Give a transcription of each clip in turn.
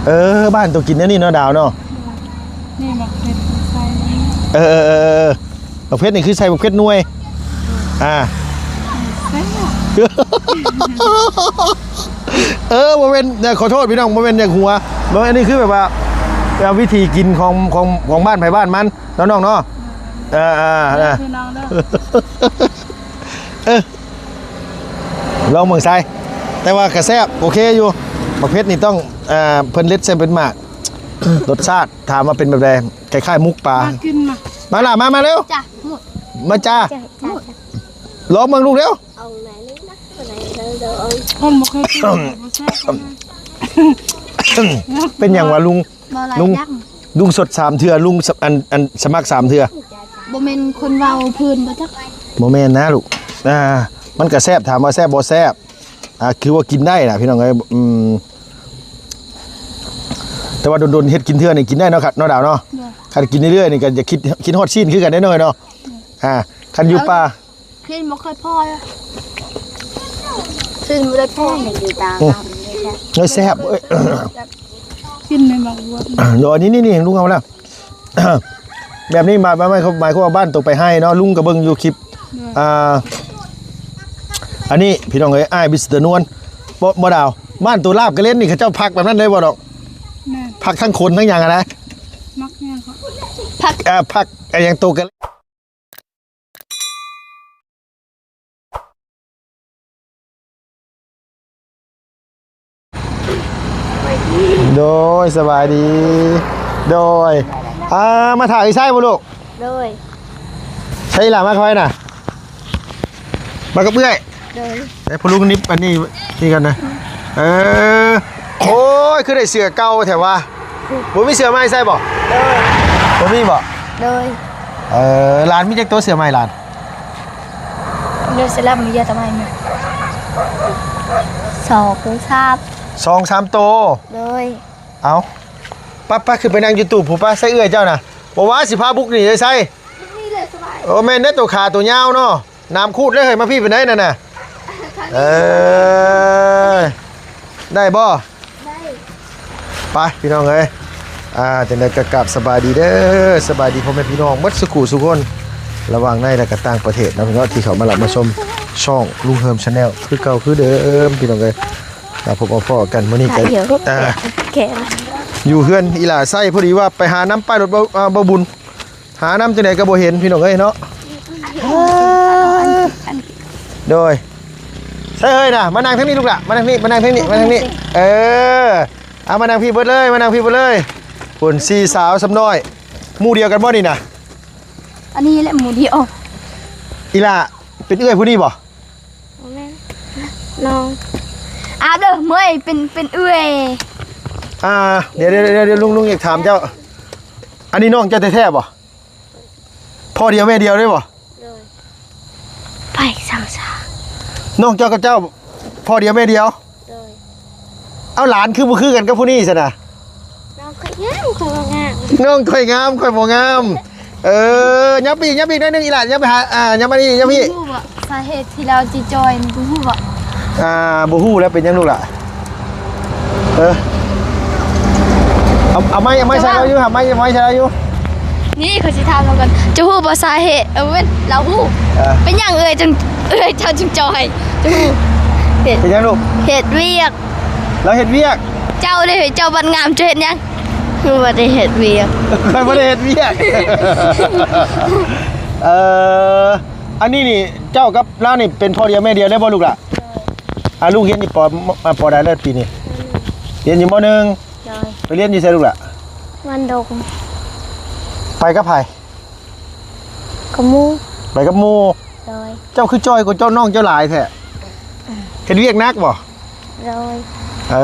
ເອີ ບ້ານໂຕກິນແນວນີ້ເນາະ ດາວເນາະ. ນີ້ໝາກເຜັດໃສ່ ເອີໆໆໆ ໝາກເຜັດນີ້ຄືໃສ່ໝາກເຜັດໜ່ວຍ ອ່າ ແຊບ ເອີ ບໍ່ແມ່ນ ເອີ ຂໍໂທດພີ່ນ້ອງ ບໍ່ແມ່ນຢາກຫົວ ບໍ່ແມ່ນ ອັນນີ້ຄືແບບວ່າ ເອີ ວິທີກິນຂອງ ຂອງ ຂອງບ້ານໃຜບ້ານມັນເນາະ ນ້ອງເນາະ. ເອີໆໆ ເອີ ລອງເບິ່ງຊາຍ ແຕ່ວ່າກະແຊບ ໂອເຄຢູ່. ໝາກເຜັດນີ້ຕ້ອງ ເອີ ເພິ່ນເລັດໃສ່ເປັນໝາກ ລົດຊາດ ຖາມວ່າເປັນແບບໃດ? ຄ້າຍໆໝົກປາ. ມາກິນມາ ມາລະ ມາ ມາເລັວ ຈ້າ ໝົດ ມາຈ້າ ຈ້າ ຈ້າ ລອງເບິ່ງລູກເລັວ. ເອົາແມ່ນີ້ນະ ຄົນບໍ່ເຄີຍກິນບໍ່ແຊບ. ເປັນຫຍັງວະລຸງ? ບໍ່ຫຼາຍ ລຸງ ດຳ ລຸງສົດສາມເທື່ອ ລຸງສະ ອັນ ອັນສະໝັກສາມເທື່ອ. ບໍ່ແມ່ນຄົນເວົ້າພື້ນບໍ່ຈັກ. ບໍ່ແມ່ນນະລູກ ອ່າ ມັນກະແຊບ ຖາມວ່າແຊບບໍ່? ແຊບ ອ່າ ຄືວ່າກິນໄດ້ນະພີ່ນ້ອງເອີຍ. ອືມ ແຕ່ວ່າດົນໆເຮັດກິນເທື່ອນີ້ກິນໄດ້ເນາະ ເນາະດາວເນາະ. ໂດຍ ຄັນກິນເລື້ອຍໆນີ້ກະຢາກຄິດ ຄິດຮອດຊີ້ນຄືກັນເດ້ນ້ອງເອີຍເນາະ. ໂດຍ ອ່າ ຄັນຢູ່ປ່າ ເອີ ກິນບໍ່ຄ່ອຍພໍ ກິນບໍ່ໄດ້ພໍ ກິນຢູ່ຕາມ ໂອ້ຍ ແຊບເອີຍ ກິນໃນໝາກບວບ. ໂດຍ ນີ້ໆໆ ລຸງເອົາແລ້ວ ແບບນີ້ໝາຍ ໝາຍ ໝາຍຄວາມວ່າບ້ານໂຕໄປໄຮ່ເນາະ ລຸງກະເບິ່ງຢູ່ຄລິບ. ໂດຍ ອ່າ ອັນນີ້ພີ່ນ້ອງເອີຍ ອ້າຍມິສເຕີນວນ ບໍ່ ບໍ່ດາວ ບ້ານໂຕລາບກະເລັນນີ້ ເຂົາເຈົ້າພັກແບບນັ້ນໄດ້ບໍ່ນ້ອງ? ແມ່ນ ພັກທັງຄົນທັງຫຍັງຫັ້ນນະ. ມັກຫຍັງເກາະ ພັກ ອ່າ ພັກ ອ່າ ຫຍັງໂຕກະ ໂດຍ ສະບາຍດີ ໂດຍ ອ່າ ມາຖ້າເອື້ອຍຊາຍບໍ່ລູກ? ໂດຍ ໃສອີ່ຫຼ້າ ມາກັບໃຜນະ? ມາກັບເອື້ອຍ. ໂດຍ ໃສ່ພໍ່ລຸງນິບອັນນີ້ ນີ້ກັນນະ. ເອີ ໂອ້ຍ ຄືໄດ້ເສື້ອເກົ່າແທ້ວະ ບໍ່ມີເສື້ອໃໝ່ໃສ່ບໍ່? ໂດຍ ບໍ່ມີບໍ່? ໂດຍ ເອີ ຫຼານມີຈັກໂຕເສື້ອໃໝ່ຫຼານ? ໂດຍ ສະລັບມີເຍອະຕະໄໝ ສອງ ສາມ ສອງສາມໂຕ. ໂດຍ ເອົ້າ ໄປໆ ຂຶ້ນໄປນັ່ງຢູ່ຕູ້ພຸ້ນ ໄປ ໃສ່ເອື້ອຍເຈົ້ານະ ບໍ່ວ່າຊິພາບຸກໜີໄດ້ໃສ. ໂອ້ ແມ່ນເດ້ ໂຕຂາໂຕຍາວເນາະ ໜາມຂູດເລີຍເຮີ້ຍ. ມາພີ້ປານໃດນັ້ນນະ? ເອີ ໄດ້ບໍ່? ໄດ້ ໄປພີ່ນ້ອງເອີຍ ອ່າ ຈັ່ງໃດກະກາບສະບາຍດີເດີ ສະບາຍດີພໍ່ແມ່ພີ່ນ້ອງເບິດສຸຂູສຸຄົນ ລະຫວ່າງໃນ ແລະກະຕ່າງປະເທດເນາະພີ່ນ້ອງ ທີ່ເຂົ້າມາຮັບມາຊົມຊ່ອງລຸງເຮີມ Channel ຄືເກົ່າຄືເດີມພີ່ນ້ອງເອີຍ. ມາພົບມາພໍ້ກັນມື້ນີ້ກະ ອ່າ ຢູ່ເຮືອນອີ່ຫຼ້າໄຊ ພໍດີວ່າໄປຫານຳປ້າລົດ ເບົາ ເບົາບຸນ ຫານຳຈັ່ງໃດກະບໍ່ເຫັນພີ່ນ້ອງເອີຍເນາະ. ໂດຍ ໃສເຮີ້ຍນະ ມານັ່ງທາງນີ້ລູກຫຼ້າ ມານັ່ງນີ້ ມານັ່ງທາງນີ້ ມານັ່ງນີ້ ເອີ ເອົາມານັ່ງພີ້ເບິດເລີຍ ມານັ່ງພີ້ເບິດເລີຍ. ພຸ້ນສີ່ສາວຊຳນ້ອຍ ໝູ່ດຽວກັນບໍ່ນີ້ນະ? ອັນນີ້ແຫຼະໝູ່ດຽວ. ອີ່ຫຼ້າ ເປັນເອື້ອຍຜູ້ນີ້ບໍ່? ບໍ່ແມ່ນ ນ້ອງ ອາບເດີ ເມື່ອຍ ເປັນ ເປັນເອື້ອຍ. ອ່າ ດຽວໆໆ ລຸງ ລຸງຢາກຖາມເຈົ້າ ອັນນີ້ນ້ອງເຈົ້າແທ້ໆບໍ່? ພໍ່ດຽວແມ່ດຽວເລີຍບໍ່? ໂດຍ ໄປສັງສາ ນ້ອງເຈົ້າກັບເຈົ້າ ພໍ່ດຽວແມ່ດຽວ. ໂດຍ ເອົ້າ ຫຼານຄືບໍ່ຄືກັນກັບຜູ້ນີ້ຊັ້ນນະ? ນ້ອງຂ້ອຍງາມ ຂ້ອຍບໍ່ງາມ ນ້ອງຂ້ອຍງາມ ຂ້ອຍບໍ່ງາມ. ເອີ ຍັບໄປອີກ ຍັບໄປອີກໜ້ອຍໜຶ່ງ ອີ່ຫຼ້າ ຍັບໄປຫາ ອ່າ ຍັບມານີ້ ຍັບພີ້. ຮູ້ບໍ່ ສາເຫດທີ່ລາວຈິຈ່ອຍ ຮູ້ບໍ່? ອ່າ ບໍ່ຮູ້ແລ້ວ ເປັນຫຍັງລູກຫຼ້າ? ເອີ ເອົາ ເອົາໄມ້ ເອົາໄມ້ໃສ່ລາວຢູ່ ຫາໄມ້ ໄມ້ໃສ່ລາວຢູ່. ນີ້ຂ້ອຍຊິຖາມລາວກ່ອນ ເຈົ້າຮູ້ບໍ່ສາເຫດ? ເອີ ເປັນ ລາວຮູ້. ເອີ ເປັນຫຍັງເອື້ອຍຈຶ່ງ ເອື້ອຍເຈົ້າຈຶ່ງຈ່ອຍ? ເຈົ້າຮູ້ ເຮັດ ເປັນຫຍັງລູກ? ເຮັດວຽກ ລາວເຮັດວຽກ. ເຈົ້າເດ ເຈົ້າບັດງາມ ເຈົ້າເຮັດຫຍັງ? ຄືບໍ່ໄດ້ເຮັດວຽກ ຂ້ອຍບໍ່ໄດ້ເຮັດວຽກ. ເອີ ອັນນີ້ນີ້ ເຈົ້າກັບລາວນີ້ເປັນພໍ່ດຽວແມ່ດຽວໄດ້ບໍ່ລູກຫຼ້າ? ອ່າ ລູກຮຽນຢູ່ ປໍ ປໍໃດແລ້ວປີນີ້? ຮຽນຢູ່ ມໍໜຶ່ງ. ໂດຍ ໄປຮຽນຢູ່ໃສລູກຫຼ້າ? ວັນດົງ. ໄປກັບໃຜ? ກັບໝູ່. ໄປກັບໝູ່. ໂດຍ ເຈົ້າຄືຈ່ອຍກວ່າເຈົ້າ ນ້ອງເຈົ້າຫຼາຍແທ້? ເຮັດວຽກໜັກບໍ່? ໂດຍ ເອີ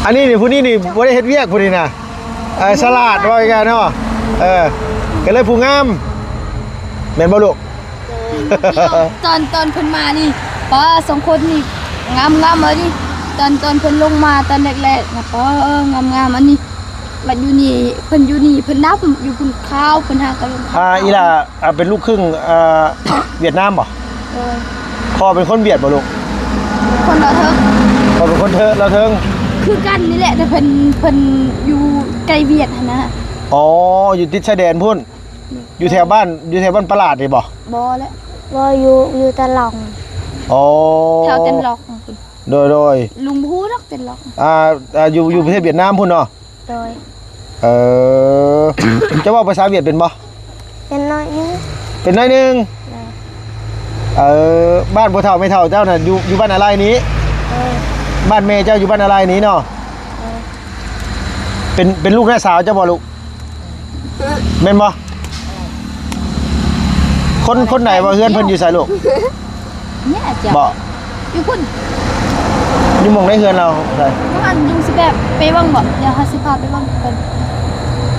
ອັນນີ້ນີ້ ຜູ້ນີ້ນີ້ບໍ່ໄດ້ເຮັດວຽກ ຜູ້ນີ້ນະ ເອີ ສະຫຼາດ ເວົ້າງ່າຍໆເນາະ ເອີ ກະເລີຍຜູ້ງາມ ແມ່ນບໍ່ລູກ? ໂດຍ ຕອນ ຕອນເພິ່ນມານີ້ ປ້າ ສອງຄົນນີ້ງາມໆເລີຍນີ້ ຕອນ ຕອນເພິ່ນລົງມາຕອນແລກໆນະ ປ້າ ງາມໆ ອັນນີ້ ມາຢູ່ນີ້ ເພິ່ນຢູ່ນີ້ ເພິ່ນດຳ ຢູ່ພຸ້ນຂາວ ເພິ່ນຫາກະລົງຂາວ. ອ່າ ອີ່ຫຼ້າ ອ່າ ເປັນລູກຄຶ່ງ ອ່າ ຫວຽດນາມບໍ່? ໂດຍ ພໍ່ເປັນຄົນຫວຽດບໍ່ລູກ? ຄົນລາວເທີກ. ພໍ່ເປັນ ເອີ ລາວເທິງ ຄືກັນນີ້ແຫຼະ ແຕ່ເພິ່ນ ເພິ່ນຢູ່ໃກ້ຫວຽດຫັ້ນນະ. ອໍ ຢູ່ຕິດຊາຍແດນພຸ້ນ. ຢູ່ແຖວບ້ານ ຢູ່ແຖວບ້ານປະຫຼາດນີ້ບໍ່? ບໍ່ແຫຼະ ບໍ່ ຢູ່ ຢູ່ຕະຫຼອງ. ອໍ ແຖວເຕັນລັອກພຸ້ນ. ໂດຍໆ ລຸງບໍ່ຮູ້ດອກເຕັນລັອກ. ອ່າ ອ່າ ຢູ່ ຢູ່ປະເທດຫວຽດນາມພຸ້ນເນາະ? ໂດຍ. ເອີ ເຈົ້າເວົ້າພາສາຫວຽດເປັນບໍ່? ເປັນໜ້ອຍໜຶ່ງ. ເປັນໜ້ອຍໜຶ່ງ. ໂດຍ. ເອີ ບ້ານພໍ່ເຖົ້າແມ່ເຖົ້າເຈົ້ານະ ຢູ່ ຢູ່ບ້ານອາໄລນີ້? ໂດຍ. ບ້ານແມ່ເຈົ້າຢູ່ບ້ານອາໄລນີ້ເນາະ? ໂດຍ. ເປັນ ເປັນລູກນ້າສາວເຈົ້າບໍ່ລູກ? ແມ່ນບໍ່? ຄົນ ຄົນໃດວ່າເຮືອນເພິ່ນຢູ່ໃສລູກ? ແມ່ເຈົ້າ ບໍ່ ຢູ່ພຸ້ນ ຢູ່ໝ່ອງໃດເຮືອນລາວ? ໃສ? ວ່າຫັ້ນ ລຸງຊິແບບໄປເບິ່ງບໍ່? ດຽວເຮົາຊິພາໄປເບິ່ງເພິ່ນ.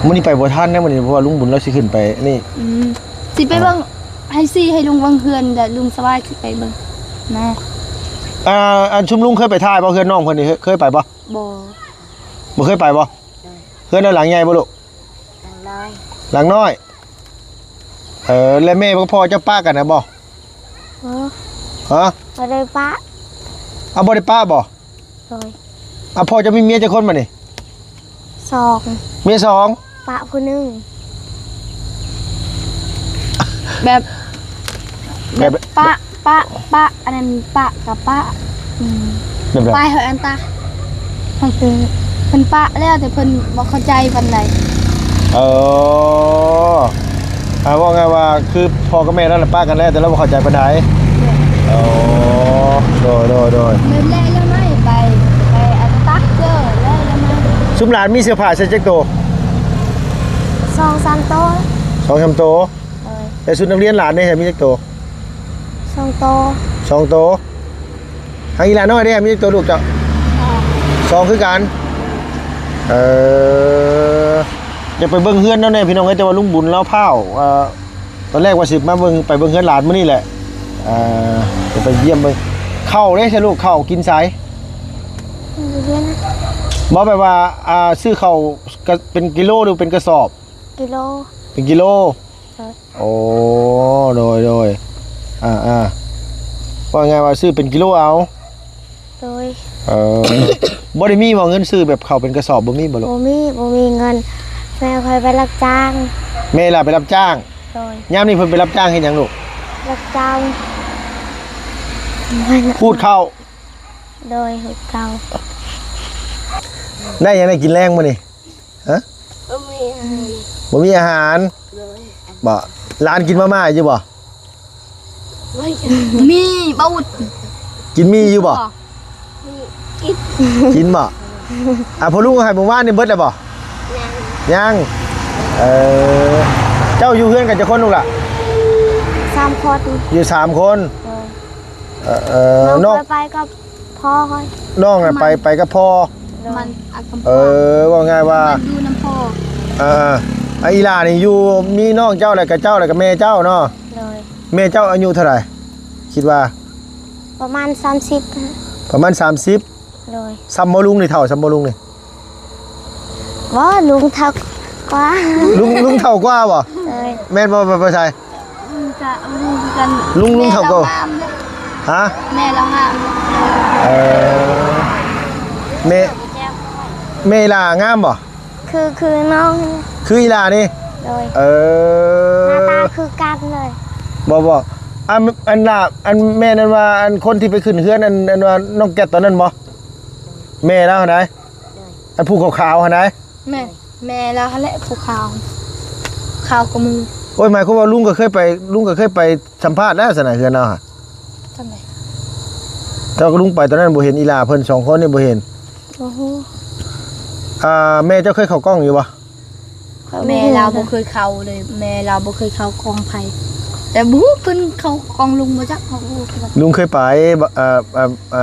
ມື້ນີ້ໄປບໍ່ທັນເດ້ມື້ນີ້ ເພາະວ່າລຸງບຸນລາວຊິຂຶ້ນໄປນີ້. ອືມ ຊິໄປເບິ່ງ ໃຫ້ຊີ້ໃຫ້ລຸງເບິ່ງເຮືອນ ແລ້ວລຸງສະບາຍຊິໄປເບິ່ງນະ. ອ່າ ອັນຊຸມລຸງເຄີຍໄປຖ່າຍບໍ່? ເຮືອນນ້ອງເພິ່ນນີ້ ເຄີຍ ເຄີຍໄປບໍ່? ບໍ່ ບໍ່ເຄີຍໄປບໍ່? ເຮືອນລາວຫຼັງໃຫຍ່ບໍ່ລູກ? ຫຼັງນ້ອຍ ຫຼັງນ້ອຍ. ເອີ ແລ້ວແມ່ກັບພໍ່ເຈົ້າປະກັນນະບໍ່? ບໍ່. ຮະ? ບໍ່ໄດ້ປະ. ເອົາ ບໍ່ໄດ້ປະບໍ່? ໂດຍ. ເອົາ ພໍ່ເຈົ້າມີເມຍຈັກຄົນບາດນີ້? ສອງ. ເມຍສອງ? ປະຜູ້ໜຶ່ງ. ແບບ ແບບ ແບບປະ ປະ ປະ ອັນນັ້ນປະກະປະ. ອືມ ແບບໃດ? ປະເຮົາອັນຕາ ເພິ່ນ ເພິ່ນປະແລ້ວ ແຕ່ເພິ່ນບໍ່ເຂົ້າໃຈປານໃດ. ເອີ ອ່າ ເວົ້າງ່າຍວ່າ ຄືພໍ່ກັບແມ່ລາວນະປະກັນແລ້ວ ແຕ່ລາວບໍ່ເຂົ້າໃຈປານໃດ. ໂດຍ. ອໍ ໂດຍ ໂດຍ ໂດຍ. ແລ້ວ ແລ້ວໄມ້ໄປ ໄປອັນຕັກເຈີ ແລ້ວ ແລ້ວໄມ້ ຊຸມຫຼານມີເສື້ອຜ້າໃສ່ຈັກໂຕ? ສອງສາມໂຕ. ສອງສາມໂຕ. ໂດຍ. ແລ້ວຊຸດນັກຮຽນຫຼານເດ ມີຈັກໂຕ? ສອງໂຕ. ສອງໂຕ. ທາງອີ່ຫຼ້ານ້ອຍເດ ມີຈັກໂຕລູກເຈົ້າ? ສອງ ສອງຄືກັນ. ເອີ ຢາກໄປເບິ່ງເຮືອນແນວແນ່ພີ່ນ້ອງເອີຍ ແຕ່ວ່າລຸງບຸນລາວພ້າວ ເອີ ຕອນແລກວ່າຊິມາເບິ່ງ ໄປເບິ່ງເຮືອນຫຼານມື້ນີ້ແຫຼະ. ເອີ ຈະໄປຢ້ຽມເບິ່ງ. ເຂົ້າເດ້ຊະລູກ ເຂົ້າກິນໃສ? ຢູ່ເຮືອນ. ບໍ່ ແບບວ່າ ອ່າ ຊື້ເຂົ້າກະ ເປັນກິໂລ ຫຼືເປັນກະສອບ? ກິໂລ. ເປັນກິໂລ. ໂດຍ. ໂອ້ ໂດຍ ໂດຍ. ອ່າ ອ່າ ວ່າງ່າຍວ່າຊື້ເປັນກິໂລເອົາ. ໂດຍ. ເອີ ບໍ່ໄດ້ມີບໍ່ເງິນຊື້ແບບເຂົ້າເປັນກະສອບ ບໍ່ມີບໍ່ລູກ? ບໍ່ມີ ບໍ່ມີເງິນ. ແມ່ຂ້ອຍໄປຮັບຈ້າງ. ແມ່ລະໄປຮັບຈ້າງ. ໂດຍ. ຍາມນີ້ເພິ່ນໄປຮັບຈ້າງເຮັດຫຍັງລູກ? ຮັບຈ້າງຂູດເຂົ້າ. ໂດຍ ຂູດເຂົ້າ. ໄດ້ຫຍັງໄດ້ກິນແລງມື້ນີ້? ຮະ? ບໍ່ມີອາຫານ. ບໍ່ມີອາຫານ. ໂດຍ. ບໍ່ ຫຼານກິນມາມ່າຢູ່ບໍ່? ມີ ບໍ່ອຸດ. ກິນໝີ່ຢູ່ບໍ່? ມີ ກິນ ກິນບໍ່? ອ່າ ພໍ່ລຸງເອົາໃຫ້ມື້ວານນີ້ເບິດແລ້ວບໍ່? ຍັງ. ຍັງ. ເອີ ເຈົ້າຢູ່ເຮືອນກັນຈັກຄົນລູກຫຼ້າ? ສາມຄົນ. ຢູ່ສາມຄົນ. ໂດຍ. ເອີ ເອີ ນ້ອງ ນ້ອງໄປກັບພໍ່ຂ້ອຍ. ນ້ອງນະໄປ ໄປກັບພໍ່. ໂດຍ. ມັນອາກຳ ເອີ ເວົ້າງ່າຍວ່າ ມັນຢູ່ນຳພໍ່. ເອີ ເອີ ອີ່ຫຼ້ານີ້ຢູ່ ມີນ້ອງເຈົ້າ ແລ້ວກະເຈົ້າ ແລ້ວກະແມ່ເຈົ້າເນາະ? ໂດຍ. ແມ່ເຈົ້າອາຍຸເທົ່າໃດ ຄິດວ່າ? ປະມານສາມສິບ. ປະມານສາມສິບ. ໂດຍ. ສ່ຳບໍ່ລຸງນີ້ ເຖົ້າສ່ຳບໍ່ລຸງນີ້? ບໍ່ ລຸງເຖົ້າກວ່າ. ລຸງ ລຸງເຖົ້າກວ່າບໍ່? ໂດຍ. ແມ່ນບໍ່? ບໍ່ ບໍ່ໃຊ່ ອືມ ກະບໍ່ຮູ້ຄືກັນ. ລຸງ ລຸງເຖົ້າກວ່າ. ແມ່ລາວງາມເດ້. ຮະ? ແມ່ລາວງາມ. ເອີ ແມ່ ແມ່ອີ່ຫຼ້າງາມບໍ່? ຄື ຄືນ້ອງ. ຄືອີ່ຫຼ້ານີ້? ໂດຍ. ເອີ ໜ້າຕາຄືກັນເລີຍ. ບໍ່ ບໍ່ ອັນ ອັນລະ ອັນແມ່ນອັນວ່າ ອັນຄົນທີ່ໄປຂຶ້ນເຮືອນ ອັນ ອັນວ່ານ້ອງແກັດຕອນນັ້ນບໍ່? ແມ່ລາວຫັ້ນໃດ? ໂດຍ. ອັນຜູ້ຂາວໆຫັ້ນໃດ? ແມ່ນ ແມ່ລາວຫັ້ນແຫຼະຜູ້ຂາວ ຂາວກວ່າໝູ່. ໂອ້ຍ ໝາຍຄວາມວ່າລຸງກໍເຄີຍໄປ ລຸງກໍເຄີຍໄປສຳພາດແລ້ວຊັ້ນນະ ເຮືອນລາວຫັ້ນ. ຈັ່ງໃດ? ເຈົ້າກັບລຸງໄປຕອນນັ້ນບໍ່ເຫັນອີ່ຫຼ້າເພິ່ນສອງຄົນນີ້ ບໍ່ເຫັນ? ບໍ່ຮູ້. ອ່າ ແມ່ເຈົ້າເຄີຍເຂົ້າກ້ອງຢູ່ບໍ່? ແມ່ລາວບໍ່ເຄີຍເຂົ້າເລີຍ ແມ່ລາວບໍ່ເຄີຍເຂົ້າກ້ອງໃຜ ແຕ່ບໍ່ຮູ້ເພິ່ນເຂົ້າກ້ອງລຸງບໍ່ຈັກ. ເຂົາບໍ່ຮູ້ຄືກັນ. ລຸງເຄີຍໄປ ເອີ ເອີ ເອີ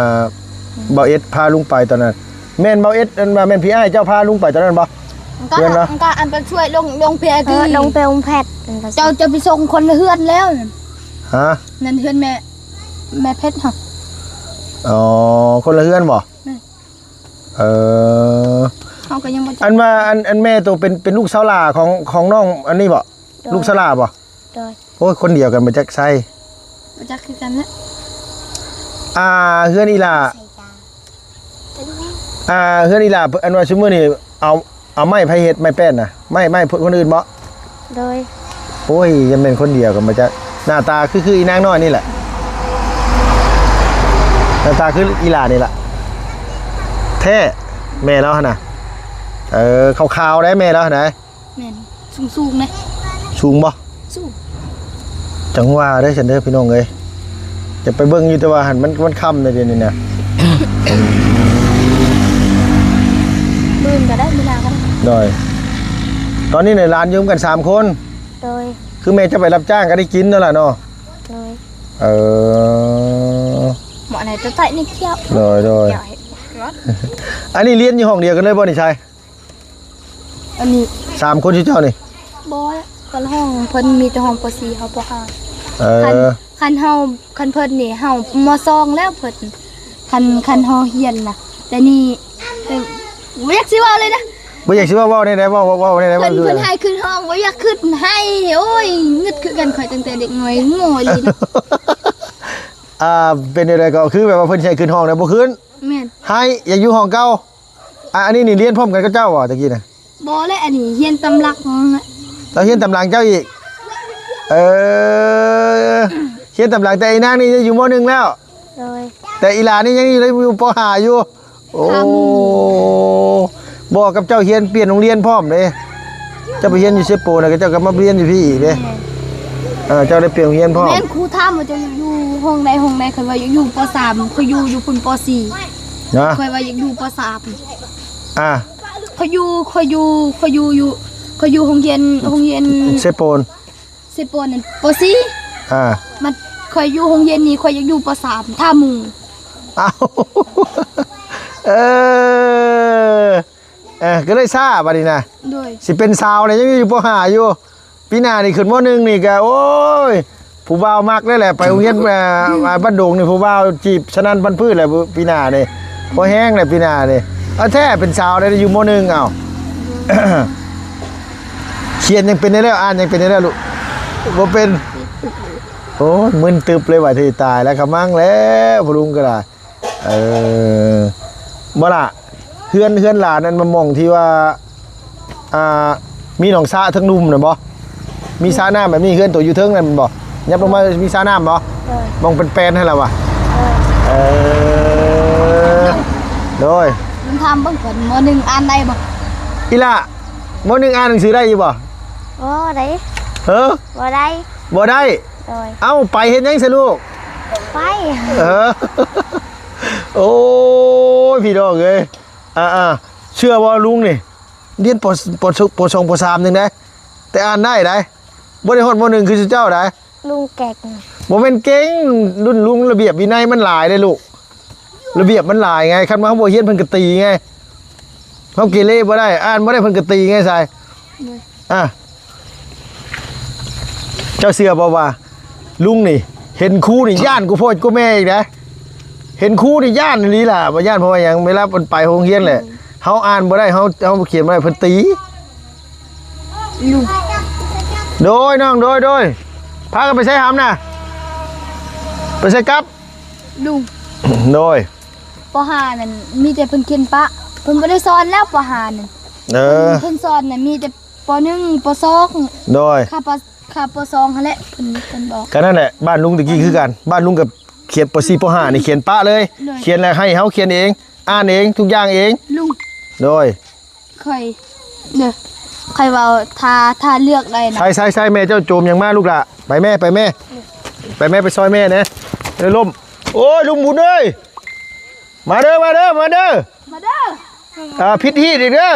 ບ່າວເອັດພາລຸງໄປຕອນນັ້ນ. ແມ່ນບ່າວເອັດ ອັນວ່າແມ່ນພີ່ອ້າຍເຈົ້າພາລຸງໄປຕອນນັ້ນບໍ່? ມັນກໍ ເຮືອນລະ ມັນກໍອັນໄປຊ່ວຍລົງ ລົງເພອ ເອີ ລົງເພອອົງແພດ. ເຈົ້າຈະໄປສົ່ງຄົນລະເຮືອນແລ້ວ. ຮະ? ນັ້ນເຮືອນແມ່ ແມ່ເພັດຫັ້ນ. ອໍ ຄົນລະເຮືອນບໍ່? ແມ່ນ. ເອີ ເຮົາກໍຍັງບໍ່ຈັກ. ອັນວ່າ ອັນ ອັນແມ່ໂຕເປັນ ເປັນລູກສາວຫຼ້າຂອງ ຂອງນ້ອງອັນນີ້ບໍ່? ໂດຍ. ລູກສາວຫຼ້າບໍ່? ໂດຍ. ໂອ້ຍ ຄົນດຽວກັນບໍ່ຈັກໃສ ບໍ່ຈັກຄືກັນແຫຼະ. ອ່າ ເຮືອນອີ່ຫຼ້າ ໃສ່ກາ ເປັນ ອ່າ ເຮືອນອີ່ຫຼ້າ ອັນວ່າຊຸມື້ນີ້ເອົາ ເອົາໄມ້ໃຜເຮັດ ໄມ້ແປ້ນນະ ໄມ້ ໄມ້ຄົນອື່ນບໍ່? ໂດຍ ໂອ້ຍ ຍັງແມ່ນຄົນດຽວກັນບໍ່ຈັກ ໜ້າຕາຄື ຄືອີນາງນ້ອຍນີ້ແຫຼະ ໜ້າຕາຄືອີ່ຫຼ້ານີ້ລະ ແທ້ ແມ່ລາວຫັ້ນນະ ເອີ ຂາວໆ ໄດ໋ ແມ່ລາວຫັ້ນນະ. ແມ່ນ ສູງໆ ເດ້ ສູງບໍ່? ສູງ ຈັ່ງວ່າເດ້ຊັ້ນເດີພີ່ນ້ອງເອີຍ ຈະໄປເບິ່ງຢູ່ ແຕ່ວ່າຫັ້ນມັນ ມັນຄ່ຳແລ້ວດຽວນີ້ນະ ມື້ອື່ນກໍໄດ້ ມື້ໜ້າກໍໄດ້ ໂດຍ ຕອນນີ້ນີ້ຫຼານຢູ່ນຳກັນສາມຄົນ ໂດຍ ຄືແມ່ຈະໄປຮັບຈ້າງກໍໄດ້ກິນນັ້ນລະເນາະ ໂດຍ ເອີ ໝໍໃນຕົວໃຕ້ນີ້ກ່ຽວ ໂດຍໆ ກ່ຽວໃຫ້ ອັນນີ້ຮຽນຢູ່ຫ້ອງດຽວກັນເລີຍບໍ່ນີ້ຊາຍ? ອັນນີ້ ສາມຄົນຊື່ເຈົ້ານີ້? ບໍ່ ຄົນຫ້ອງເພິ່ນມີແຕ່ຫ້ອງ ປໍສີ່ ເຮົາ ປໍຫ້າ ເອີ ຄັນ ຄັນເຮົາ ຄັນເພິ່ນນີ້ເຮົາ ມໍສອງ ແລ້ວເພິ່ນ ຄັນ ຄັນເຮົາຮຽນນະ ແຕ່ນີ້ ແຕ່ ບໍ່ຢາກຊິເວົ້າເລີຍນະ ບໍ່ຢາກຊິເວົ້າ ເວົ້າແນວໃດ ເວົ້າ ເວົ້າແນວໃດ ເພິ່ນ ເວົ້າ ເພິ່ນໃຫ້ຂຶ້ນຫ້ອງ ບໍ່ຢາກຂຶ້ນ ໃຫ້ ໂອ້ຍ ງຶດຄືກັນ ຂ້ອຍຕັ້ງແຕ່ເດັກນ້ອຍ ໂງ່ອີ່ຫຼີນະ ອ່າ ເປັນແນວໃດກໍ ຄືແບບວ່າເພິ່ນໃຫ້ຂຶ້ນຫ້ອງແລ້ວບໍ່ຂຶ້ນ ແມ່ນ ໃຫ້ ຢາກຢູ່ຫ້ອງເກົ່າ. ອ່າ ອັນນີ້ນີ້ຮຽນພ້ອມກັນກັບເຈົ້າບໍ່ຕະກີ້ນະ? ບໍ່ແຫຼະ ອັນນີ້ຮຽນຕາມຫຼັກ ລາວຮຽນຕາມຫຼັງເຈົ້າອີກ ເອີ ຮຽນຕາມຫຼັງ ແຕ່ອີນາງນີ້ຢູ່ ມໍໜຶ່ງ ແລ້ວ ໂດຍ ແຕ່ອີຫຼ້ານີ້ຍັງຢູ່ໃນ ຢູ່ ປໍຫ້າ ຢູ່ ໂອ້ ບໍ່ ກັບເຈົ້າຮຽນປ່ຽນໂຮງຮຽນພ້ອມເດ້ ເຈົ້າໄປຮຽນຢູ່ເຊໂປນະ ເຈົ້າກໍມາຮຽນຢູ່ພີ້ອີກເດ້ ແມ່ນ ເອີ ເຈົ້າໄດ້ປ່ຽນໂຮງຮຽນພ້ອມ ແມ່ນ ຄູຖາມວ່າເຈົ້າຢູ່ຫ້ອງໃດ ຫ້ອງໃດ ຂ້ອຍວ່າຢູ່ ຢູ່ ປໍສາມ ຂ້ອຍຢູ່ ຢູ່ພຸ້ນ ປໍສີ່ ນະ ຂ້ອຍວ່າຢາກຢູ່ ປໍສາມ ອ່າ ຂ້ອຍຢູ່ ຂ້ອຍຢູ່ ຂ້ອຍຢູ່ ຢູ່ ຂ້ອຍຢູ່ໂຮງຮຽນ ໂຮງຮຽນເຊໂປນ ເຊໂປນນັ້ນ ປໍສີ່ ອ່າ ມັນ ຂ້ອຍຢູ່ໂຮງຮຽນນີ້ ຂ້ອຍຢາກຢູ່ ປໍສາມ ຖ້າໝູ່ ອ້າວ ເອີ ເອີ ກໍເລີຍຊ້າບັດນີ້ນະ ໂດຍ ຊິເປັນສາວແລ້ວ ຍັງຢູ່ ປໍຫ້າ ຢູ່ ປີໜ້ານີ້ຂຶ້ນ ມໍໜຶ່ງ ນີ້ກໍ ໂອ້ຍ ຜູ້ບ່າວມັກເລີຍແຫຼະ ໄປໂຮງຮຽນ ອ່າ ບ້ານດົງນີ້ ຜູ້ບ່າວຈີບສະນັ້ນພັນພືດແຫຼະ ປີໜ້ານີ້ ພໍແຮງແຫຼະປີໜ້ານີ້ ເອົາແທ້ເປັນສາວແລ້ວ ຢູ່ ມໍໜຶ່ງ ເອົາ ຂຽນຍັງເປັນແດ່ແລ້ວ ອ່ານຍັງເປັນແດ່ແລ້ວລູກ ບໍ່ເປັນ ໂອ້ຍ ມຶນຕຶບເລີຍວ່າ ທີ່ຕາຍແລ້ວ ຂະມັງແລ້ວ ພໍ່ລຸງກໍໄດ້ ເອີ ບໍ່ລະ ເຮືອນ ເຮືອນຫຼານນັ້ນ ມັນໝ່ອງທີ່ວ່າ ອ່າ ມີໜອງສະເທິງລຸ່ມນັ້ນບໍ່? ມີສະນ້ຳແບບນີ້ ເຮືອນໂຕຢູ່ເທິງນັ້ນບໍ່? ຍັບລົງມາມີສະນ້ຳບໍ່? ໂດຍ ໝ່ອງແປນໆ ຫັ້ນລະວະ ເອີ ເອີ ໂດຍ ລຸງຖາມເບິ່ງກ່ອນ ມໍໜຶ່ງ ອ່ານໄດ້ບໍ່? ອີຫຼ້າ ມໍໜຶ່ງ ອ່ານໜັງສືໄດ້ຢູ່ບໍ່? ບໍ່ໄດ້ ເອີ ບໍ່ໄດ້ ບໍ່ໄດ້ ໂດຍ ເອົ້າ ໄປເຮັດຫຍັງຊະລູກ? ໄປ ເອີ ໂອ້ຍ ພີ່ນ້ອງເອີຍ ອ່າໆ ເຊື່ອບໍ່ລຸງນີ້ ຮຽນ ປ ປ ປ ສອງ ປ ສາມ ໜຶ່ງໃດ ແຕ່ອ່ານໄດ້ໃດ ບໍ່ໄດ້ຮອດ ມໍໜຶ່ງ ຄືເຈົ້າໃດ ລຸງເກັ່ງ ບໍ່ແມ່ນເກັ່ງ ລຸ້ນລຸງລະບຽບວິໄນມັນຫຼາຍເດ້ລູກ ລະບຽບມັນຫຼາຍໄງ ຄັນວ່າເຮົາບໍ່ຮຽນເພິ່ນກໍຕີໄງ ເຮົາເກເລບໍ່ໄດ້ ອ່ານບໍ່ໄດ້ເພິ່ນກໍຕີໄງຊາຍ ອ່າ ເຈົ້າເຊື່ອບໍ່ວ່າລຸງນີ້ ເຫັນຄູນີ້ຢ້ານກວ່າພໍ່ກວ່າແມ່ອີກນະ ເຫັນຄູນີ້ຢ້ານອີ່ຫຼີລະ ບໍ່ຢ້ານເພາະວ່າຫຍັງ ເວລາເພິ່ນໄປໂຮງຮຽນແຫຼະ ເຮົາອ່ານບໍ່ໄດ້ ເຮົາ ເຮົາຂຽນບໍ່ໄດ້ ເພິ່ນຕີ ໂດຍນ້ອງ ໂດຍ ໂດຍ ພາກັນໄປໃສຫຳນະ ໄປໃສກັບ ລຸງ ໂດຍ ປໍຫ້ານັ້ນ ມີແຕ່ເພິ່ນຂຽນປະ ເພິ່ນບໍ່ໄດ້ສອນແລ້ວ ປໍຫ້ານັ້ນ ເອີ ເພິ່ນສອນນະ ມີແຕ່ ປໍໜຶ່ງ ປໍສອງ ໂດຍ ຄ່າ ຄ່າ ປໍສອງຫັ້ນແຫຼະ ເພິ່ນ ເພິ່ນບອກ ກໍນັ້ນແຫຼະ ບ້ານລຸງຕະກີ້ຄືກັນ ບ້ານລຸງກໍຂຽນ ປໍສີ່ ປໍຫ້າ ນີ້ຂຽນປະເລີຍ ໂດຍ ຂຽນແລ້ວໃຫ້ເຮົາຂຽນເອງ ອ່ານເອງ ທຸກຢ່າງເອງ ລຸງ ໂດຍ ຂ້ອຍ ເດີ ຂ້ອຍເວົ້າ ຖ້າ ຖ້າເລືອກໄດ້ນະ ໃສ່ໆໆ ແມ່ເຈົ້າໂຈມຫຍັງມາລູກຫຼ້າ ໄປແມ່ ໄປແມ່ ໄປແມ່ ໄປຊ່ອຍແມ່ແດ່ ເດີ ລົ້ມ ໂອ້ຍ ລຸງບຸນເອີຍ ມາເດີ ມາເດີ ມາເດີ ມາເດີ ອ່າ ຜິດຮີດອີກເດີ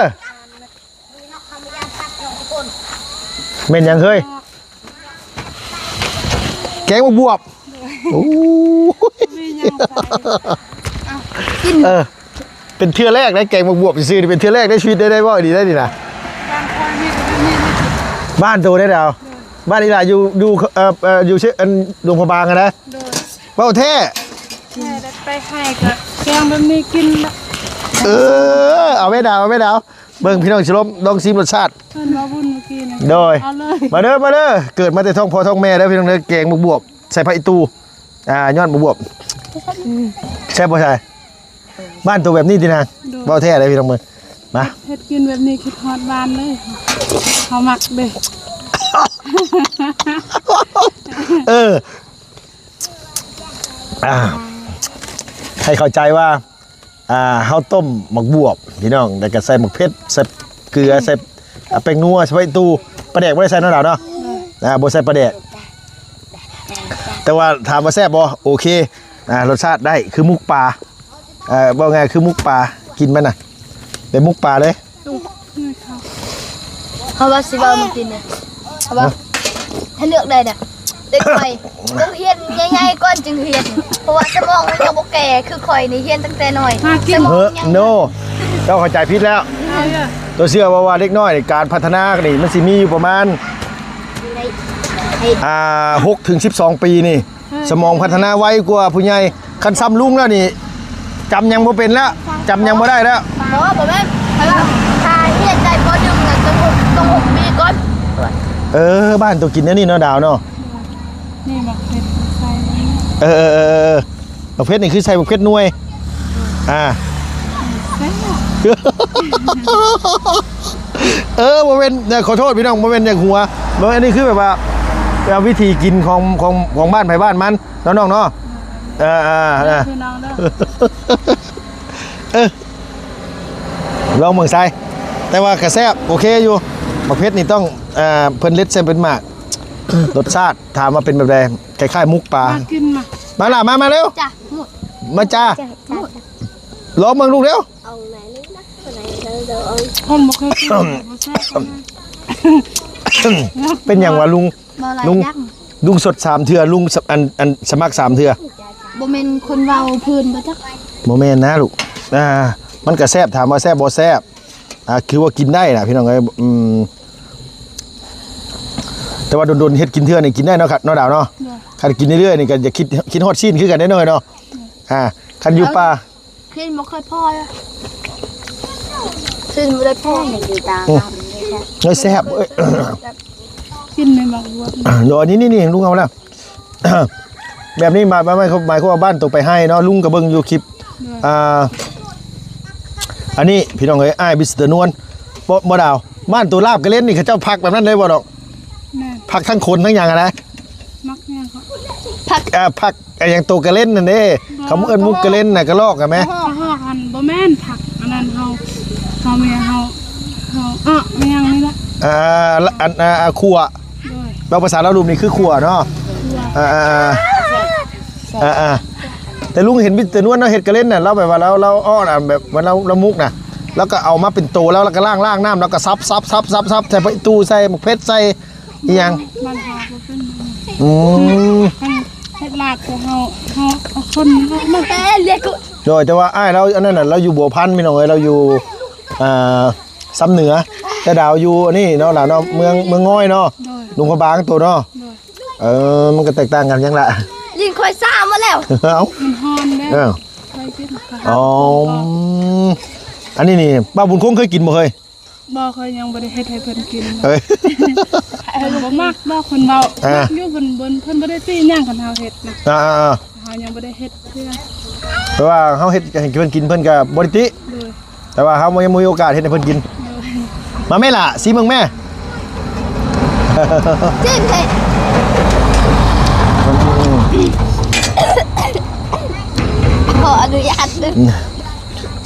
ແມ່ນຫຍັງເຮີ້ຍ ແກງບັກບວບ ໂອ້ຍ ເອີ ເປັນເທື່ອແລກໃນແກງບັກບວບຊື່ໆ ເປັນເທື່ອແລກໃນຊີວິດ ໄດ້ ໄດ້ເວົ້າອີ່ຫຼີໄດ້ນີ້ນະ ບ້ານໂຕໄດ້ດາວ ບ້ານອີ່ຫຼ້າຢູ່ ຢູ່ ເອີ ເອີ ຢູ່ເຊ ອັນ ຫຼວງພະບາງຫັ້ນນະ ໂດຍ ເວົ້າແທ້ ແມ່ໄດ້ໄປໃຫ້ກໍແກງແບບນີ້ກິນ ເອີ ເອົາແມ່ດາວ ເອົາແມ່ດາວ ເບິ່ງພີ່ນ້ອງຊິລົມ ລອງຊີມລົດຊາດ ເພິ່ນວ່າບຸນມື້ກີ້ນະ ໂດຍ ເອົາເລີຍ ມາເດີ ມາເດີ ເກີດມາແຕ່ທ້ອງພໍ່ທ້ອງແມ່ເດີພີ່ນ້ອງເດີ ແກງບັກບວບໃສ່ຜັກອີ່ຕູ່ ອ່າ ຍອດບັກບວບ ອືມ ແຊບບໍ່ຊາຍ? ບ້ານໂຕແບບນີ້ຕິນາງ? ໂດຍ ເວົ້າແທ້ເດ້ພີ່ນ້ອງເອີຍ ມາ ເຮັດກິນແບບນີ້ຄິດຮອດບ້ານເລີຍ ເຮົາມັກເດ້. ເອີ ອ່າ ໃຫ້ເຂົ້າໃຈວ່າ ອ່າ ເຮົາຕົ້ມໝາກບວບພີ່ນ້ອງ ແລ້ວກໍໃສ່ໝາກເຜັດ ໃສ່ເກືອ ໃສ່ ອ່າ ແປ້ງນົວ ໃສ່ໃບຕູ່ ປາແດກບໍ່ໄດ້ໃສ່ເນາະດາວເນາະ ອ່າ ບໍ່ໃສ່ປາແດກ ແຕ່ວ່າຖາມວ່າແຊບບໍ່? ໂອເຄ ອ່າ ລົດຊາດໄດ້ ຄືໝົກປາ ເອີ ເວົ້າງ່າຍຄືໝົກປາ ກິນມັນນະ ເປັນໝົກປາເລີຍ. ເຮົາວ່າຊິເວົ້າມື້ກີ້ນີ້ ເຮົາວ່າ ຮະ ຖ້າເລືອກໄດ້ນະ ເດັກນ້ອຍ ຕ້ອງຮຽນໃຫຍ່ໆກ່ອນຈຶ່ງຮຽນ ເພາະວ່າສະໝອງມັນຍັງບໍ່ແກ່ ຄືຂ້ອຍນີ້ຮຽນຕັ້ງແຕ່ນ້ອຍ ສະໝອງ ເອີ ໂນ ເຈົ້າເຂົ້າໃຈຜິດແລ້ວ ເຈົ້າເຊື່ອບໍ່ວ່າເດັກນ້ອຍນີ້ ການພັດທະນານີ້ມັນຊິມີຢູ່ປະມານ ອ່າ ຫົກເຖິງສິບສອງປີນີ້ ສະໝອງພັດທະນາໄວກວ່າຜູ້ໃຫຍ່ ຄັນຊ່ຳລຸງແລ້ວນີ້ ຈຳຫຍັງບໍ່ເປັນແລ້ວ ຈຳຫຍັງບໍ່ໄດ້ແລ້ວ. ບໍ່ ບໍ່ແມ່ນ ຖ້າຮຽນໄດ້ ປໍໜຶ່ງນະ ຕ້ອງຫົກ ຕ້ອງຫົກປີກ່ອນ. ເອີ ບ້ານໂຕກິນແນວນີ້ເນາະ ດາວເນາະ. ນີ້ໝາກເຜັດໃສ່ ເອີໆໆໆ ໝາກເຜັດນີ້ຄືໃສ່ໝາກເຜັດໜ່ວຍ ອ່າ ແຊບ ເອີ ບໍ່ແມ່ນ ເອີ ຂໍໂທດພີ່ນ້ອງ ບໍ່ແມ່ນຢາກຫົວ ບໍ່ແມ່ນ ອັນນີ້ຄືແບບວ່າ ເອີ ວິທີກິນຂອງ ຂອງ ຂອງບ້ານໃຜບ້ານມັນເນາະ ນ້ອງເນາະ ເອີໆ ເດີພີ່ນ້ອງເດີ ເອີ ລອງເບິ່ງໃສ່ ແຕ່ວ່າກະແຊບ ໂອເຄຢູ່ ໝາກເຜັດນີ້ຕ້ອງ ເອີ ເພິ່ນເລັດໃສ່ເປັນໝາກ ລົດຊາດ ຖາມວ່າເປັນແບບໃດ? ຄ້າຍໆໝົກປາ ມາກິນມາ ມາລະ ມາ ມາເລັວ ຈ້າ ມາຈ້າ ຈ້າ ລອງເບິ່ງລູກເລັວ ເອົາແມ່ນີ້ນະ ຄົນບໍ່ເຄີຍກິນ ບໍ່ແຊບ ເປັນຫຍັງວະລຸງ? ບໍ່ຫຼາຍ ລຸງ ຈັກ ລຸງສົດສາມເທື່ອ ລຸງ ອັນ ອັນ ສະໝັກສາມເທື່ອ ບໍ່ແມ່ນຄົນເວົ້າພື້ນບໍ່ຈັກ ບໍ່ແມ່ນນະລູກ ອ່າ ມັນກະແຊບ ຖາມວ່າແຊບບໍ່? ແຊບ ອ່າ ຄືວ່າກິນໄດ້ນະພີ່ນ້ອງເອີຍ ອືມ ແຕ່ວ່າດົນໆເຮັດກິນເທື່ອນີ້ກິນໄດ້ເນາະ ເນາະດາວເນາະ ໂດຍ ຄັນກິນເລື້ອຍໆນີ້ກໍຢາກຄິດ ຄິດຮອດຊີ້ນຄືກັນເດ້ນ້ອງເອີຍເນາະ ອ່າ ຄັນຢູ່ປ່າ ຄືບໍ່ເຄີຍພໍ້ ຄືບໍ່ໄດ້ພໍ້ ກິນຕາມ ເອີຍ ແຊບເອີຍ ກິນໃນໝາກບວບ ໂດຍ ນີ້ໆໆ ລຸງເອົາແລ້ວ ແບບນີ້ໝາຍ ໝາຍ ໝາຍຄວາມວ່າບ້ານໂຕໄປໄຮ່ເນາະ ລຸງກໍເບິ່ງຢູ່ຄລິບ ໂດຍ ອ່າ ອັນນີ້ພີ່ນ້ອງເອີຍ ອ້າຍມິສເຕີນວນ ບໍ່ ບໍ່ດາວ ບ້ານໂຕລາບກະເລັນນີ້ ເຂົາເຈົ້າຜັກແບບນັ້ນເລີຍບໍ່ດອກ? ແມ່ນ ຜັກທັງຂົນທັງຫຍັງຫັ້ນນະ ໝາກຫຍັງເກາະ ຜັກ ອ່າ ຜັກ ອັນຫຍັງໂຕກະເລັນຫັ້ນເດ້ ບໍ່ ເຂົາເອີ້ນໝົກກະເລັນນະ ກະລອກຫັ້ນແມ ກະຮອກ ກະຮອກຫັ້ນບໍ່ແມ່ນຜັກອັນນັ້ນ ເຮົາ ເຮົາແມ່ເຮົາ ເຮົາ ເອີ ແມ່ຫຍັງນີ້ລະ ອ່າ ອັນ ອ່າ ຂົ້ວ ໂດຍ ເວົ້າພາສາລາວລຸ່ມນີ້ຄືຂົ້ວເນາະ ຂົ້ວ ອ່າໆໆ ອ່າໆ ແຕ່ລຸງເຫັນມີແຕ່ນວນເນາະ ເຮັດກະເລັນນະ ລາວແບບວ່າລາວ ລາວເອາະນະ ແບບວ່າລາວ ລາວໝົກນະ ລາວກໍເອົາມາເປັນໂຕ ແລ້ວ ແລ້ວກໍລ້າງໆນ້ຳ ແລ້ວກໍສັບໆໆໆ ໃສ່ໃບຕູ່ ໃສ່ໝາກເຜັດ ໃສ່ ອີ່ຫຍັງ ບ້ານເຮົາບໍ່ເປັນ ອືມ ເຮັດລາບຂອງເຮົາ ເຮົາເອົາຄົນມາ ແຕ່ລຽກ ໂດຍ ແຕ່ວ່າອ້າຍລາວອັນນັ້ນນະ ລາວຢູ່ບົວພັນ ພີ່ນ້ອງເອີຍ ລາວຢູ່ ອ່າ ຊຳເໜືອ ແຕ່ດາວຢູ່ອັນນີ້ເນາະ ລາວເນາະ ເມືອງ ເມືອງງອຍເນາະ ໂດຍ ຫຼວງພະບາງໂຕເນາະ ໂດຍ ເອີ ມັນກໍແຕກຕ່າງກັນຫຍັງລະ ຫຼິ້ນຂ້ອຍຊ້າໝົດແລ້ວ ເອົ້າ ມັນຮ້ອນເດ້ ເອີ ຂ້ອຍກິນ ອໍ ອັນນີ້ນີ້ ບ່າວບຸນຄົງເຄີຍກິນບໍ່ເຄີຍ? ບໍ່ ຂ້ອຍຍັງບໍ່ໄດ້ເຮັດໃຫ້ເພິ່ນກິນ ເອີຍ ເພິ່ນບໍ່ມັກດອກ ເພິ່ນເວົ້າ ອ່າ ມັກຢູ່ ເພິ່ນ ເພິ່ນ ເພິ່ນບໍ່ໄດ້ຕິຫຍັງຄັນເຮົາເຮັດນະ ອ່າໆໆ ເຮົາຍັງບໍ່ໄດ້ເຮັດເທື່ອ ແຕ່ວ່າເຮົາເຮັດໃຫ້ເພິ່ນກິນ ເພິ່ນກໍບໍ່ໄດ້ຕິ ໂດຍ ແຕ່ວ່າເຮົາຍັງບໍ່ມີໂອກາດເຮັດໃຫ້ເພິ່ນກິນ ໂດຍ ມາແມ່ຫຼ້າ ຊີມເບິ່ງແມ່ ຊີມເພິ່ນ ຂໍອະນຸຍາດເດີ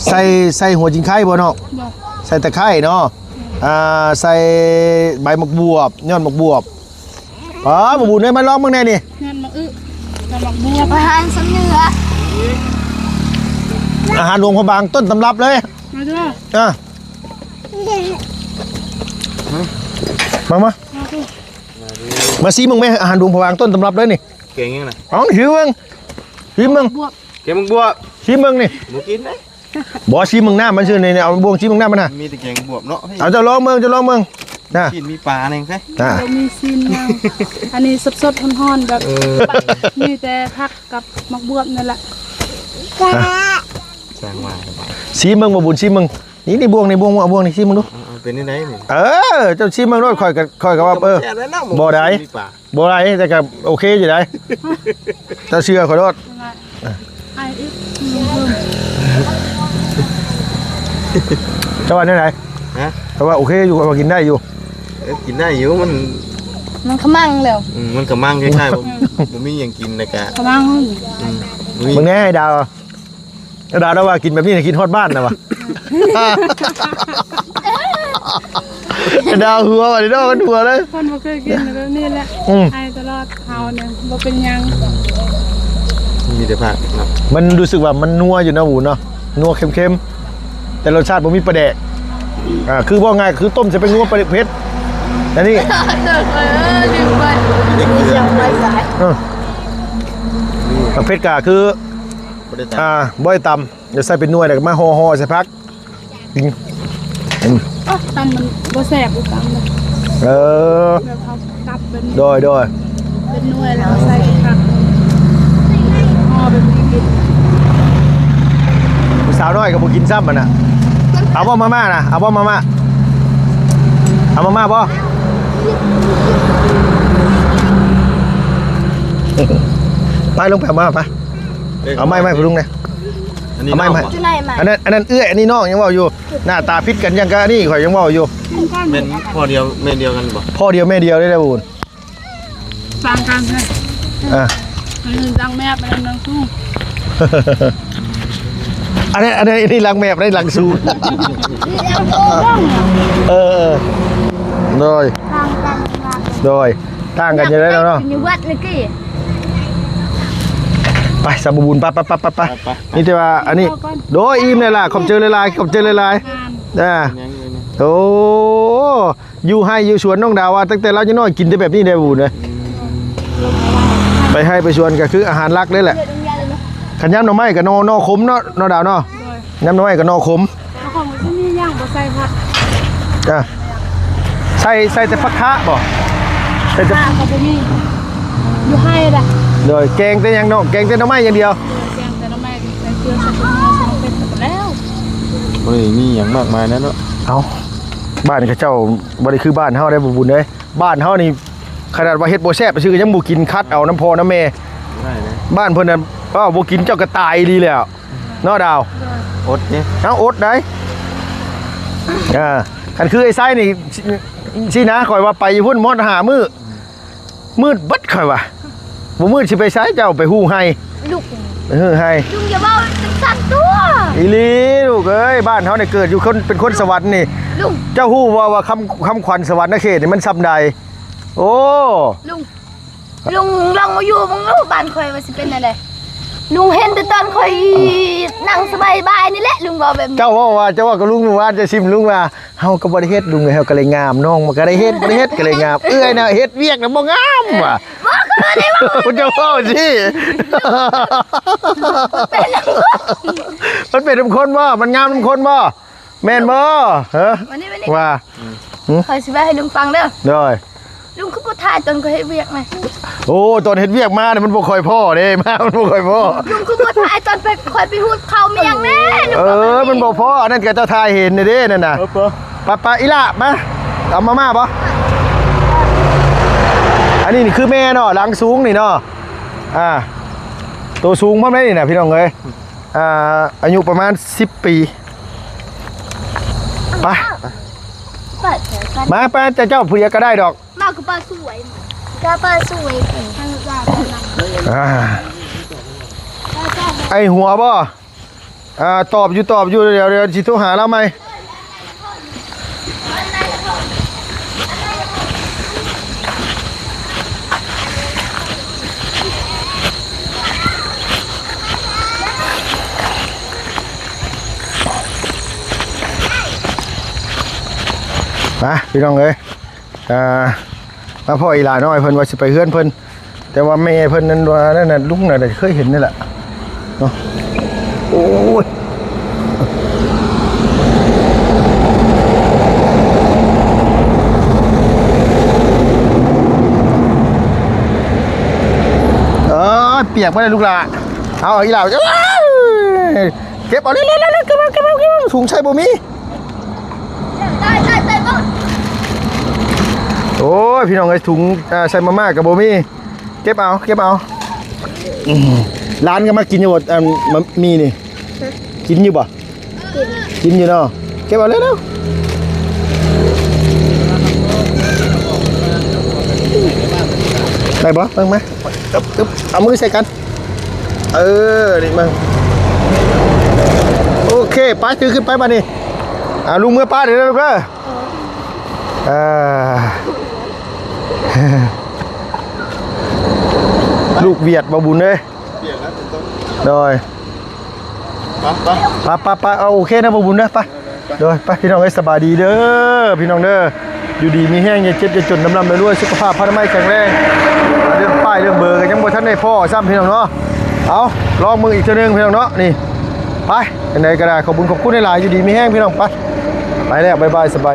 ໃສ່ ໃສ່ຫົວຈິງໄຄບໍ່ນ້ອງ? ບໍ່ ໃສ່ຕະໄຄເນາະ ອ່າ ໃສ່ໃບໝາກບວບ ຍອດໝາກບວບ ອໍ ບໍ່ບຸນເອີຍ ມາລອງເບິ່ງແດ່ນີ້ ຍອດໝາກອຶ ຍອດໝາກບວບ ອາຫານຊຳເໜືອ ອາຫານຫຼວງພະບາງ ຕົ້ນຕຳລັບເລີຍ ມາເດີ ອ່າ ມາ ມາ ມາເດີ ມາຊີມເບິ່ງແມ່ ອາຫານຫຼວງພະບາງ ຕົ້ນຕຳລັບເລີຍນີ້ ແກງຫຍັງນະ? ເອົາ ຊີມເບິ່ງ ຊີມເບິ່ງ ບວບ ແກງໝາກບວບ ຊີມເບິ່ງນີ້ ບໍ່ກິນເດ້ ບໍ່ ຊີມເບິ່ງນ້ຳມັນຊື່ນີ້ ເອົາບ່ວງຊີມເບິ່ງນ້ຳມັນນະ ມີແຕ່ແກງບວບເນາະ ເອົາ ເຈົ້າລອງເບິ່ງ ເຈົ້າລອງເບິ່ງນະ ຊີ້ນມີປາແດ່ແທ້ ອ່າ ບໍ່ມີຊີ້ນຫຍັງ ອັນນີ້ສົດໆຮ້ອນໆ ແບບ ເອີ ມີແຕ່ຜັກກັບໝາກບວບນັ້ນລະ ອ່ະ ສ້າງວ່າ ຊີມເບິ່ງ ບໍ່ບຸນ ຊີມເບິ່ງ ນີ້ ນີ້ບ່ວງ ນີ້ບ່ວງ ເອົາບ່ວງນີ້ຊີມເບິ່ງດູ ອ່າ ເປັນຈັ່ງໃດນີ້ ເອີ ເຈົ້າຊີມເບິ່ງໂລດ ຂ້ອຍກໍ ຂ້ອຍກໍວ່າ ເອີ ບໍ່ໄດ້ ມີປາ ບໍ່ຫຼາຍ ແຕ່ກໍໂອເຄຢູ່ໃດ໋ ເຈົ້າເຊື່ອຂ້ອຍໂລດ ໄອອີກ ເຈົ້າວ່າແນວໃດ? ຮະ? ເຈົ້າວ່າໂອເຄຢູ່ ເຈົ້າວ່າກິນໄດ້ຢູ່? ເອີ ກິນໄດ້ຢູ່ ມັນ ມັນຂະມັງແລ້ວ ອືມ ມັນຂະມັງຄ້າຍໆ ບໍ່ ອືມ ບໍ່ມີຫຍັງກິນ ແລ້ວກະຂະມັງ ອືມ ເບິ່ງແດ່ ດາວ ດາວລາວວ່າກິນແບບນີ້ນະ ກິນຮອດບ້ານລະວ່າ ດາວຫົວວ່ານີ້ເນາະ ມັນຫົວເລີຍ ຄົນບໍ່ເຄີຍກິນແບບນີ້ແຫຼະ ອືມ ໄອຕະຫຼອດ ເຮົານີ້ບໍ່ເປັນຫຍັງ ມີແຕ່ຜັກເນາະ ມັນຮູ້ສຶກວ່າມັນນົວຢູ່ເນາະ ຫວານເນາະ ນົວເຄັມໆ ແຕ່ລົດຊາດບໍ່ມີປາແດກ ອ່າ ຄືເວົ້າງ່າຍຄືຕົ້ມໃສ່ແປ້ງນົວປາແດກເຜັດ ອັນນີ້ ເອີ ລືມໄປ ເອີ ປາເຜັດກະຄື ບໍ່ໄດ້ຕຳ ອ່າ ບໍ່ໄດ້ຕຳ ດຽວໃສ່ເປັນໜ່ວຍ ແລ້ວກໍມາຫໍ່ໆໃສ່ຜັກ ອືມ ອືມ ອໍ ຕຳມັນບໍ່ແຊບ ຕຳ ເອີ ແບບເຮົາຕັບເປັນ ໂດຍ ໂດຍ ເປັນໜ່ວຍ ແລ້ວໃສ່ຜັກ ຫໍ່ແບບນີ້ກິນ ຜູ້ສາວນ້ອຍກໍບໍ່ກິນຊ້ຳຫັ້ນນະ ເອົາບໍ່ມາມ່ານະ ເອົາບໍ່ມາມ່າ ເອົາມາມ່າບໍ່ ໄປລົງໄປເອົາມາໄປ ເອີ ເອົາໄມ້ ໄມ້ໄປລຸງແດ່ ອັນນີ້ ເອົາໄມ້ ນ້ອງ ໄມ້ ບໍ່ ອັນນັ້ນ ອັນນັ້ນເອື້ອຍ ອັນນີ້ນ້ອງ ຍັງເວົ້າຢູ່ ໜ້າຕາຜິດກັນຫຍັງກະອັນນີ້ ຂ້ອຍຍັງເວົ້າຢູ່ ແມ່ນພໍ່ດຽວແມ່ດຽວກັນບໍ່? ພໍ່ດຽວແມ່ດຽວເດ້ ແລ້ວບຸນ ຕ່າງກັນແທ້ ອ່າ ອັນນີ້ຫຼັງແມບ ອັນນັ້ນຫຼັງສູງ ອັນນີ້ ອັນນີ້ ອັນນີ້ຫຼັງແມບ ອັນນີ້ຫຼັງສູງ ເອີ ເອີ ໂດຍ ຕ່າງກັນ ໂດຍ ຕ່າງກັນຢູ່ແລ້ວເນາະ ຢູ່ວັດເມື່ອກີ້ ໄປ ສາວບຸນ ໄປ ໄປ ໄປ ໄປ ໄປ ໄປ ມີແຕ່ວ່າອັນນີ້ ໂດຍ ອີ່ມແລ້ວລະ ຂອບໃຈຫຼາຍໆ ຂອບໃຈຫຼາຍໆ ອ່າ ໂອ້ ຢູ່ໄຮ່ຢູ່ສວນ ນ້ອງດາວວ່າຕັ້ງແຕ່ລາວຍັງນ້ອຍກິນແຕ່ແບບນີ້ແດ່ ອືມ ໄປໄຮ່ໄປສວນກໍຄືອາຫານຫຼັກເລີຍແຫຼະ ຄັນຍາມໜໍ່ໄມ້ກໍໜໍ່ ໜໍ່ຂົມເນາະ ນ້ອງດາວເນາະ ໂດຍ ຍາມໜໍ່ໄມ້ກໍໜໍ່ຂົມ ໜໍ່ຂົມກໍມີຫຍັງ ບໍ່ໃສ່ຜັກ ຈ້ະ ໃສ່ ໃສ່ແຕ່ຜັກຄະບໍ່? ໃສ່ແຕ່ ຄະກໍບໍ່ມີ ຢູ່ໄຮ່ລະ ໂດຍ ແກງແຕ່ຫຍັງນ້ອງ? ແກງແຕ່ໜໍ່ໄມ້ຢ່າງດຽວ ໂດຍ ແກງແຕ່ໜໍ່ໄມ້ ໃສ່ເກືອ ໃສ່ເປັດ ໃສ່ເປັດ ແລ້ວ ບໍ່ໄດ້ມີຫຍັງມາກມາຍນະເນາະ ເອົ້າ ບ້ານເຂົາເຈົ້າບໍ່ໄດ້ຄືບ້ານເຮົາໄດ໋ ບໍ່ບຸນເອີຍ ບ້ານເຮົານີ້ ຂະໜາດວ່າເຮັດບໍ່ແຊບຊື່ກໍຍັງບໍ່ກິນ ຂັດເອົານຳພໍ່ນຳແມ່ ບໍ່ໄດ້ເດ້ ບ້ານເພິ່ນນັ້ນ ເວົ້າບໍ່ກິນເຈົ້າກໍຕາຍອີ່ຫຼີແລ້ວ ເນາະດາວ ໂດຍ ອົດເດ້ ເອົ້າ ອົດໄດ໋ ອ່າ ຄັນຄືໄອ້ໄຊນີ້ ຊີ້ນະ ຂ້ອຍວ່າໄປຢູ່ພຸ້ນຮອດຫ້າມື້ ມືດເບິດ ຂ້ອຍວ່າ ບໍ່ມືດຊິໄປໃສ ເຈົ້າໄປຮູ້ໄຮ່ ລຸງ ໄປຮູ້ໄຮ່ ລຸງຢ່າເວົ້າຈັ່ງຊັ້ນຕົວະ ອີ່ຫຼີລູກເອີຍ ບ້ານເຮົານີ້ເກີດຢູ່ຄົນ ເປັນຄົນສະຫວັນນີ້ ລຸງ ເຈົ້າຮູ້ບໍ່ວ່າຄຳ ຄຳຂວັນສະຫວັນນະເຂດນີ້ມັນຊ່ຳໃດ? ໂອ້ ລຸງ ລຸງລອງມາຢູ່ເບິ່ງດູ ບ້ານຂ້ອຍວ່າຊິເປັນແນວໃດ ລຸງເຫັນແຕ່ຕອນຂ້ອຍນັ່ງສະບາຍໆນີ້ແຫຼະ ລຸງເວົ້າແບບນີ້ ເຈົ້າເວົ້າວ່າ ເຈົ້າເວົ້າກັບລຸງມື້ວານ ເຈົ້າຊິມລຸງວ່າ ເຮົາກໍບໍ່ໄດ້ເຮັດ ລຸງເອີຍ ເຮົາກໍເລີຍງາມ ນ້ອງມັນກໍໄດ້ເຮັດ ບໍ່ໄດ້ເຮັດກໍເລີຍງາມ ເອື້ອຍນະເຮັດວຽກນະບໍ່ງາມວ່າ ເວົ້າກໍບໍ່ໄດ້ເວົ້າ ເຈົ້າເວົ້າຊິ ມັນເປັນນຳຄົນບໍ່? ມັນງາມນຳຄົນບໍ່? ແມ່ນບໍ່? ເອີ ມານີ້ ມານີ້ ວ່າ ອືມ ຂ້ອຍຊິເວົ້າໃຫ້ລຸງຟັງເດີ ໂດຍ ລຸງຄືບໍ່ຖ່າຍຕອນຂ້ອຍເຮັດວຽກນະ? ໂອ້ ຕອນເຮັດວຽກມານີ້ມັນບໍ່ຄ່ອຍພໍ້ເດ້ ມາມັນບໍ່ຄ່ອຍພໍ້ ລຸງຄືບໍ່ຖ່າຍຕອນໄປ ຂ້ອຍໄປຫູດເຂົ້າມາຫຍັງແດ່ ເອີ ມັນບໍ່ພໍ້ ອັນນັ້ນກໍເຈົ້າຖ່າຍເຫັນເດ້ນັ້ນນະ ເອີ ໄປ ໄປ ອີ່ຫຼ້າ ມາ ເອົາມາມ່າບໍ່? ອັນນີ້ນີ້ຄືແມ່ເນາະ ຫຼັງສູງນີ້ເນາະ ອ່າ ໂຕສູງພ້ອມໄດ໋ນີ້ນະ ພີ່ນ້ອງເອີຍ ອ່າ ອາຍຸປະມານສິບປີ ໄປ ມາ ໄປ ເຈົ້າ ເຈົ້າຜູ້ດຽວກໍໄດ້ດອກ ມາຄືປາສວຍ ກະປາສວຍ ອ່າ ໄອ້ຫົວບໍ່? ອ່າ ຕອບຢູ່ ຕອບຢູ່ ດຽວ ດຽວຊິໂທຫາລາວໃໝ່ ມາ ພີ່ນ້ອງເອີຍ ອ່າ ມາພໍ້ອີ່ຫຼ້ານ້ອຍ ເພິ່ນວ່າຊິໄປເຮືອນເພິ່ນ ແຕ່ວ່າແມ່ເພິ່ນນັ້ນວ່ານັ້ນນະ ລຸງນະ ໄດ້ເຄີຍເຫັນນີ້ແຫຼະເນາະ ໂອ້ຍ ເອີ ປຽກບໍ່ໄດ້ລູກຫຼ້າ ເອົາ ເອົາອີ່ຫຼ້າ ເກັບເອົາເລັວໆ ເກັບເອົາ ເກັບເອົາ ເກັບເອົາ ຖົງໃສ່ບໍ່ມີ ໂອ້ຍ ພີ່ນ້ອງເອີຍ ຖົງ ອ່າ ໃສ່ມາມ່າກໍບໍ່ມີ ເກັບເອົາ ເກັບເອົາ ອືມ ຫຼານກໍມາກິນຢູ່ບໍ່ ອັນ ໝາກໝີ່ນີ້ ກິນຢູ່ບໍ່? ກິນ ກິນຢູ່ເນາະ ເກັບເອົາເລີຍເນາະ. ໄດ້ບໍ່? ເບິ່ງມາ. ອຶບ ອຶບ ເອົາມືໃສ່ກັນ. ເອີ ນີ້ມາ. ໂອເຄ ໄປ ຖືຂຶ້ນໄປບາດນີ້. ອ່າ ລຸງເມືອປ້າເດີລູກເດີ. ອ່າ ລູກວຽດບໍ່ບຸນເດ້. ໂດຍ ໄປ ໄປ ໄປ ໄປ ເອົາ ໂອເຄນະບໍ່ບຸນເດີ. ໄປ ໂດຍ ໄປ ພີ່ນ້ອງເອີຍ ສະບາຍດີເດີພີ່ນ້ອງເດີ. ຢູ່ດີມີແຮງ ຢ່າເຈັບຢ່າຈົນ ລ່ຳໆລວຍໆ ສຸຂະພາບພະນາໄມແຂງແຮງ. ເລື່ອງປ້າຍເລື່ອງເບີກໍຍັງບໍ່ທັນໄດ້ພໍ້ຊ້ຳ ພີ່ນ້ອງເນາະ. ເອົາ ລອງເບິ່ງອີກເທື່ອໜຶ່ງ ພີ່ນ້ອງເນາະ. ນີ້ ໄປ ຈັ່ງໃດກໍໄດ້ ຂອບຄຸນຂອບຄຸນຫຼາຍໆ ຢູ່ດີມີແຮງ ພີ່ນ້ອງ. ໄປ ໄປແລ້ວ ບາຍບາຍ ສະບາຍ.